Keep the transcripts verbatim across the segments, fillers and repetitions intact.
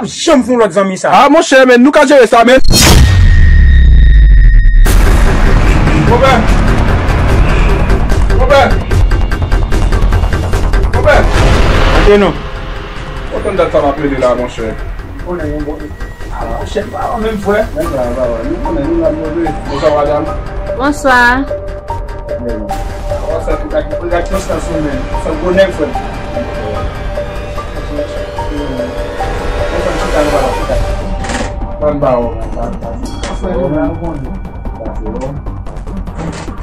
Ap janm fè yon lòt zanmi sa. Ah, monchè, men nou ka jere sa, men. Konpè! Konpè! Konpè! Antre non. Ou konn dat sa m ap rele la, monchè. Konnen yon bon. Ah, monchè, pa menm frè. Menm sa, pa wè. Nou konnen, nou la move. Bonswa, madanm. Bonswa. Bonswa, tout ak, tout ak konstans ou menm. Se gwo nèg, frè. Ban m ba w.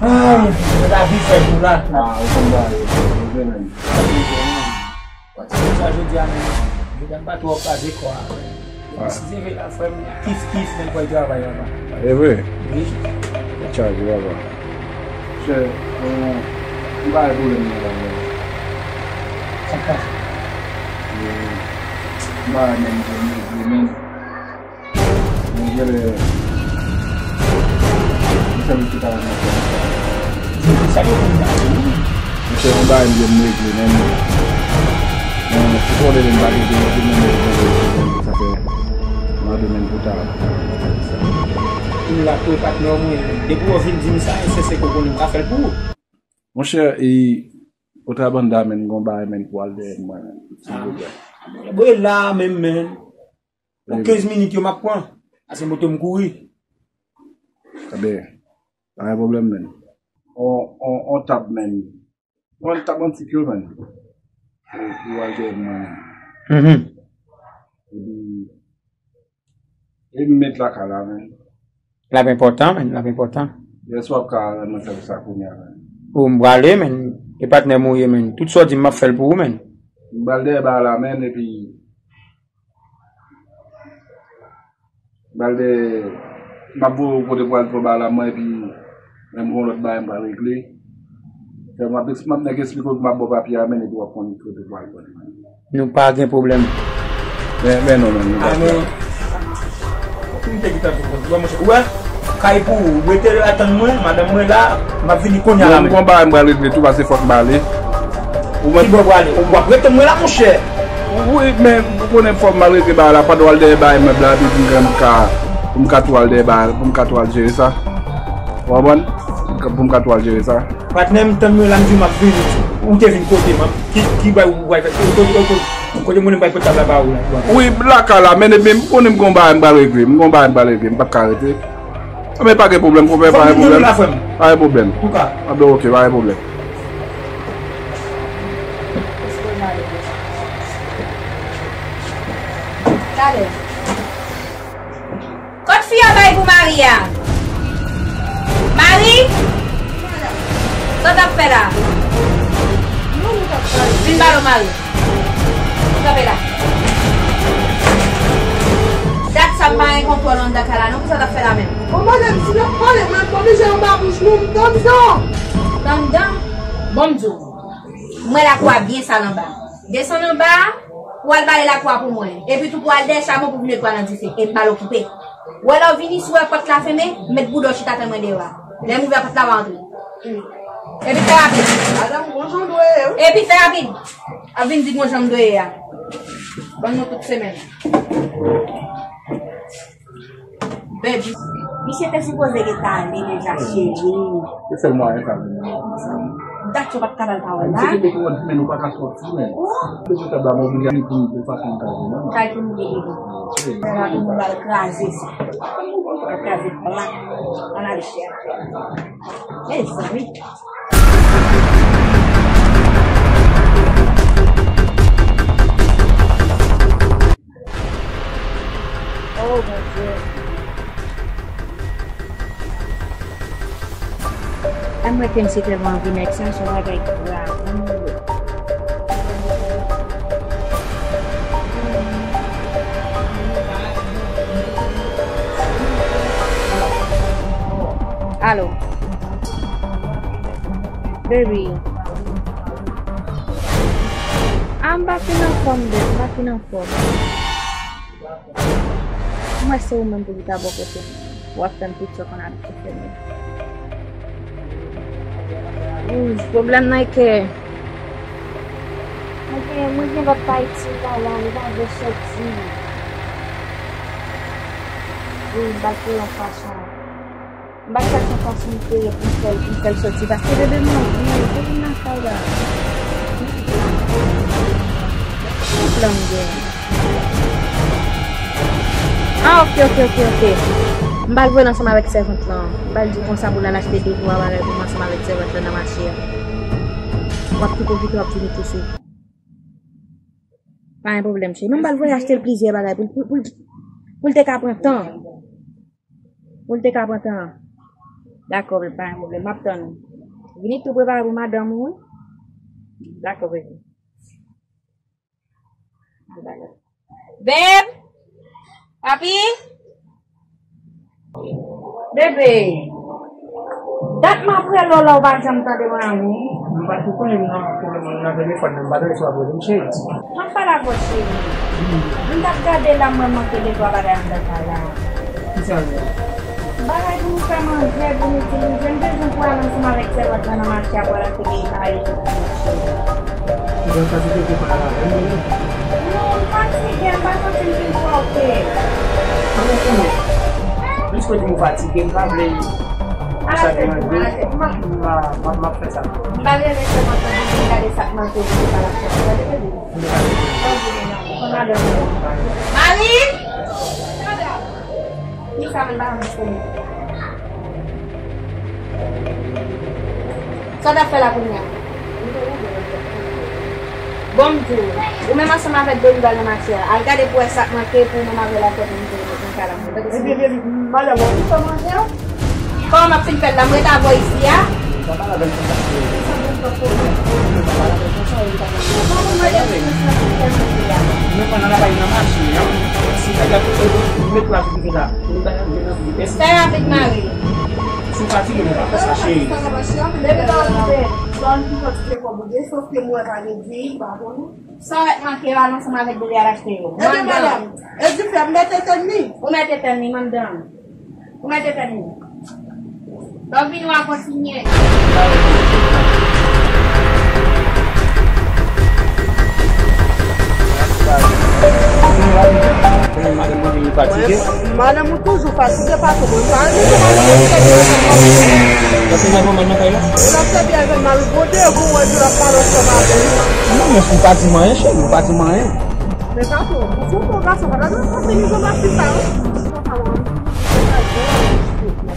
Ah, lavi fè nou la. Ah, ou konn bagay, ou konn bagay. Pati konsa jodi a menm, jodi a m pa twò kraze kò a. Ah. Si se vre la, frè m, kif kif, men kwè travay anba. E vre? Wi. Tèt chaje, papa. Chè, bon, m pa gen pwoblèm nan la, men. Sa k pase? M pa menm, menm, menm. Mwen genlè, mwen fè misye pa nan fè. Sa yo konn ba yo. Misye yon bagay m gen m regle, men, men, si konnen m pa gen de, de, de, de, de, sa fè, m a de menm pou ta. M la tou patnè w mwen. Depi w vin di m sa, se, se ke w konnen m ka fè l pou ou. Monchè, e, Otrabanda, men, gon bagay, men, pou al dèyè mwen, men, silvouplè. Bwe la, menm, men. Pou kenz minit yo m ap pran. Pase moto m kouri. Ebyen, pa gen pwoblèm, men. On, on, on tab, men. On tab antik yo, men. Pou, pou al dèyè mwen, men. Mhm. Epi, e m met lakay la, men. L ap enpòtan, men, l ap enpòtan. Èske w ap ka rann mwen sèvis sa kounye a, men? O, m prale, men. E patnè m ou ye, men. Tout sa w di m, m ap fè l pou ou, men. M pral dèyè bagay la, men, epi M pral de, m ap voye w kote pou al fè bagay la, mwen, epi menm gon lòt bagay m pral regle. Fè m ap, m ap nèk esplike w, m ap ba w papye a, men epi w ap konn kote pou al pran. Nou pa gen pwoblèm. Men, men non, men nou pa. Ou wè, kay pou ou, rete la tann mwen, madanm mwen la, m ap vini kounye a la menm. Mwen gon bagay m pral regle tou, pase fòk m ale. Ou mwen. Ki bò w prale? W ap ret tann mwen la, monchè. Wi, men ou konnen fò m al regle bagay la, pandan w al dèyè bagay mèb la, epi pou m ka, pou m ka tou al dèyè bagay, pou m ka tou al jere sa. Ou konprann? Pou m ka tou al jere sa. Patnè m, tann mwen la, m di w m ap vini. Ou te vin kote m, ki, ki bagay ou pral fè? Kote, kote, kote moun m pral pote tab la ba ou la? Wi, lakay la, men epi m konnen m gon bagay m pral regle, m gon bagay m pral regle, m pa t ka rete. Men pa gen pwoblèm, konpè, pa gen pwoblèm. Pa gen pwoblèm. Anben, oke, pa gen pwoblèm. Talè. Kot fi a bay pou Mari a? Mari? Sa w t ap fè la? Vin pale w, Mari. Kanpe la. Dat sa m pa gen kontwòl anndan kay la non, kisa w t ap fè la menm? Bon, madanm, si n ap pale, mwen pa bezwen anba bouch nou, m t anndan. T anndan? Bon, m di w. Mwen lakou a byen sal anba. Desann anba a, pou al bale lakou a pou mwen. Epi tou pou al dèyè chamo pou vin met pwa nan dife. E m pral okipe. Ou wè lè w vini, si w wè pòt la fèmen, met bouda w chita tann mwen deyò a. Lè m ouvè pòt la, w a antre. Epi fè rapid. Madanm, gon jan w dwe ye wi. Epi fè rapid. Ap vin di gon jan m dwe ye a. Ban nou tout semèn. Baby, misye te sipoze gentan ale deja, cheri. Se sèl mwayen sa vini. Dat yo pa t ka ba l pawòl la. Misye te mete kòd men nou pa ka sòti, men. Bezwen tab la, mwen oblije vini pou nou fè fason nou ka vini. Kay pou nou ye. Fè la pou nou ba l kraze sa. Ba l kraze plat. Ann ale, cheri. Mezanmi. Oh, Bondye. An mwen te m si tèlman anvi nèg sa, se yon bagay grav. Alo. Baby. Ah, m pa fin anfòm, babe, m pa fin anfòm. M wè se ou menm pou ki ta bò kote m. W ap fè m tout sa w konn abitye fè m yo. Wi, pwoblèm nan e ke mwen gen, mwen gen lòt pa itil la, la, li pa vle sòti. Wi, m pral fè yon fason. M pral chache yon fason pou m fè, pou m fè l, pou m fè l soti. Paske bebe m anvi, bebe m nan kay la. Ki plan m gen? Ah, ok, ok, ok, ok. M pral voye l ansanm avèk sèvant lan. M pral di konsa pou l al achte de twa bagay pou m ansanm avèk sèvant lan nan mache a. W ap tou pwofite, w ap vini tousuit. Pa gen pwoblèm, cheri. Men m pral voye achte l plizyè bagay pou l, pou, pou, pou l te ka pran tan. Pou l te ka pran tan. Dakò, bebe, pa gen pwoblèm. M ap tann ou. Vini tou prepare pou madanm ou, wi. Dakò, bebe. Bebe! Papi! Bebe! Dat m ap rele w la, ou pa janm tande mwen, wi. M pa t tou konnen m nan pwoblèm nan telefòn nan, m pa tande si w ap rele m, cheri. M ap pale avè w, cheri. M t ap gade la, mwen manke de twa bagay anndan kay la. Ki sa l ye? Bagay pou nou fè manje, pou nou itilize. M bezwen pou al ansanm avèk sèvant lan nan mache a pou al achte de bagay pou nou, cheri. Ou konn sa se te pou pale avè m, wi. Non, m fatige, m pa santi m fin twò oke. Mwen konnen. Plis ke di m ou fatige, m pa vle sa deranje w. M a, m a, m ap fè sa. M pa vle rete kontan pou m gade sa k manke pou m pa l ap fè. Gade, gade. Mari! Kisa menm pa janm disponib? Sa w t ap fè la kounye a? Bon, m di w, ou menm ansanm avèk Deni w al nan mache a, al gade pou w wè sa k manke pou ou menm avè l al fè pou nou fè nan kay la. Ebyen, baby, madanm, ou fè manje a? Kòman m ap fin fè l la? M ret avè w isi a? Pa pale avè l konsa, cheri. Sa bon, pa pwoblèm. Pa pale avè l konsa, ou pa pale avè l. Mwen pran nan lakay nan machin an. Si nèg la tout, ou met la sou la. Fè rapid, mari. Si w fatige, men pa fè sa, cheri. Depi lè w rive, sa w fatige kòb ou gen, sòf ke m wè pa gen diri, pa konnen. Sa w wè k manke yo, al ansanm avèk Deni al achte yo. Ebyen, madanm, e dife, m mete tèn li. Ou mete tèn li, madanm. Ou mete tèn li. Lè w vini, w a kontinye. Konnen madanm mwen vin fatige. Madanm ou toujou fatige, pa tou moun. Pa anyen pou madanm ou fatige. Paske y ap fè mal nan kay la? L ap fè byen avè mal gode, gwo wè l ap pale ansanm avè l. Non, men ou pa di m anyen, cheri, ou pa di m anyen. Men patwon, ou se yon bon gason, pa ta dwe kontinye jan w ap di sa, wi. Sa pa wè, wi. Se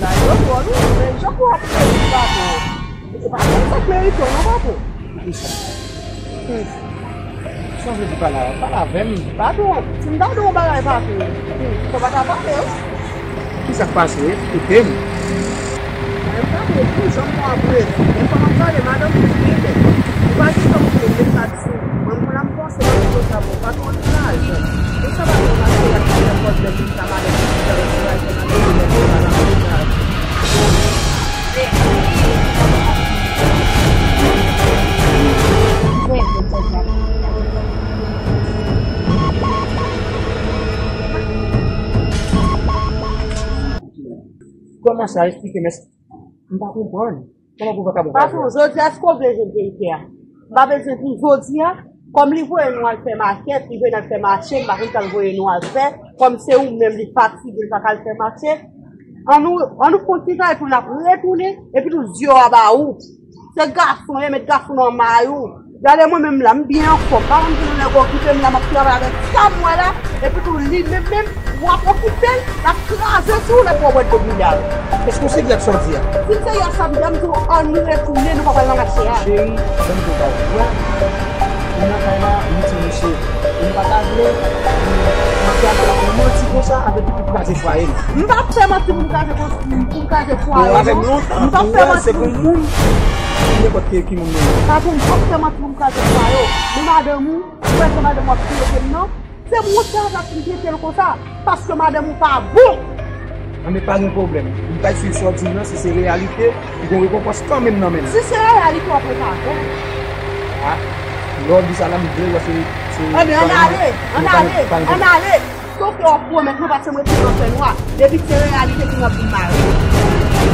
pa jan w ap di, men jan w ap di, men jan w ap di, patwon. Ou pa konn sa k merite w, non, patwon. Poukisa? Hmm. Sa w vle di pa la, pale avè m. Patwon, si m ta di w yon bagay, patwon, hmm, fò w pa ta pale, wi. Kisa k pase? Koute m. Mwen, m ta vle pou jan m wè w ap rele. Men kòman m pale, madanm ou di li menm. Ou pa gen tan pou w met sa di sou mwen. Mwen, m konn ap panse nan tout sa, bon, pa twò ankouraje. Tout sa pa twò ankouraje, y ap fè pòt dèyè tout sa, madanm ou di fè ankouraje, madanm ou di fè ankouraje. Kòman sa? Eksplike m, èske m pa konprann? Kòman pou w pa ka bon? Patwon, jodi a, èske w vle jwenn verite a? M pa bezwen pou jodi a, kòm li voye nou al fè makèt, li voye n al fè mache, m pa konn sa l voye nou al fè, kòm se ou menm li fatige, li pa ka al fè mache. Annou, annou konn ki jan epi l ap retounen, epi tou zye w aba ou. Se gason ye, met gason nan may ou. Gade mwen menm la, m byen anfòm. Pa konn si yon nèg okipe m la, m ap travay avèk sa m wè la. Epi tou li menm menm, w ap okipe l, l ap kraze sou ou lè pou w bwè dlo bouyal. Èske w serye ak sa w di a? Si m serye ak sa m di a, m di w ann retounen, nou pa pral nan mache a. Cheri, ban m di w bagay. Ou wè, ou nan kay la, m di misye, ou pa ta vle, m ap gade w ap fè manti konsa, avèk ou kraze fwaye m. M p ap fè manti pou m kraze konsa. Pou m kraze fwaye w, non. M p ap fè manti. Se pou moun, nenpòt ki, ki moun menm. Patwon, m p ap fè manti pou m kraze fwaye w. Men madanm ou, ou wè se madanm w ap trete m nan. Se mouchaj la ki trete l konsa. Paske madanm ou pa bon. Anben, pa gen pwoblèm. M pral swiv sa w di m nan, si se reyalite, ou gen rekonpans kanmenm nan men l. Si se reyalite, w ap ret avè m. Ah, lè w di sa la, m vle wè se, se. Anben, ann ale, ann ale, ann ale. Sof ke w ap pwomèt mwen, paske mwen te nan fènwa. Depi se reyalite pou mwen vin mare.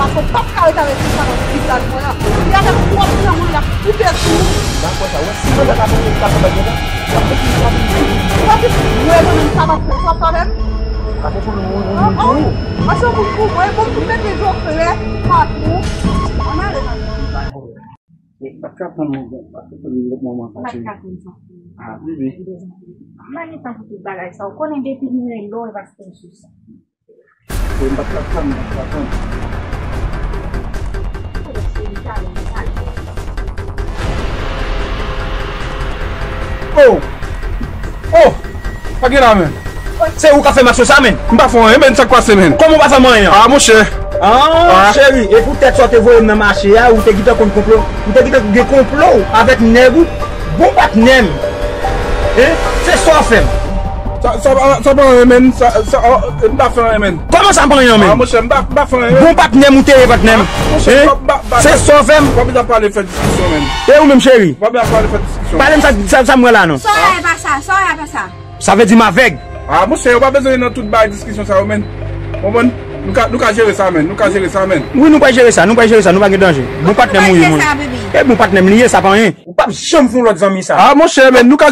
Paske w p ap ka rete avèk ti sa nan vizaj mwen an. Li avèk pwòp san mwen, l ap koupe sou ou. M pa kwè sa. Ou wè, si mwen ta ka pran, ta pran bèt mwen, l ap fè ti sa pou mwen. Papi, mwen, mwen menm, sa m ap fè, sa w ap fè avè m? Apo pou nou, nou, nou, nou. Anse pou pou mwen, pou tout mete zo klè, patwon. Ann ale. Li pa t ka tann mwen, li pa t ka tann lòt moman pase. Ah, bebe. M pa gen tan pou tout bagay sa. Ou konnen depi nou rele w, e paske m sou sa. Mwen pa t ka tann, mwen pa t ka tann. Oh! Oh! Pa gen la, men. Se ou k ap fè mache sa, men. M pa fè anyen, men, sa k pase, men. Kòman w pa fè m anyen? Ah, monchè. Ah, cheri, e poutèt sa w te voye m nan mache a, ou te gentan konn konplo, ou te gentan gen konplo avèk nèg ou, bon patnè m. Hein? Se sa w fè m. Sa, sa, sa pa anyen, men. Sa, sa, oh, m pa fè anyen, men. Kòman sa pa anyen, men? Ah, monchè, m pa, m pa fè anyen. Bon patnè m ou te ye, patnè m. Ah, monchè, hein? Pa, pa, pa, se sa w fè m. Pa bezwen pale fè diskisyon, men. E ou menm, cheri? Pa bezwen pale fè diskisyon. Pale m sa, sa, sa m wè la, non. Sa w wè pa sa, sa w wè pa sa. Sa vle di m avèg. Ah, monchè, ou pa bezwen nan tout bay diskisyon sa yo, men. Konprann? Nou ka, nou ka jere sa, men. Nou ka jere sa, men. Wi, nou pral jere sa, nou pral jere sa, nou pa gen danje. Bon patnè m ou ye, mwen. E bon patnè m li ye, sa pa anyen. Ou p ap janm fè yon lòt zanmi sa. Ah, monchè, men, nou ka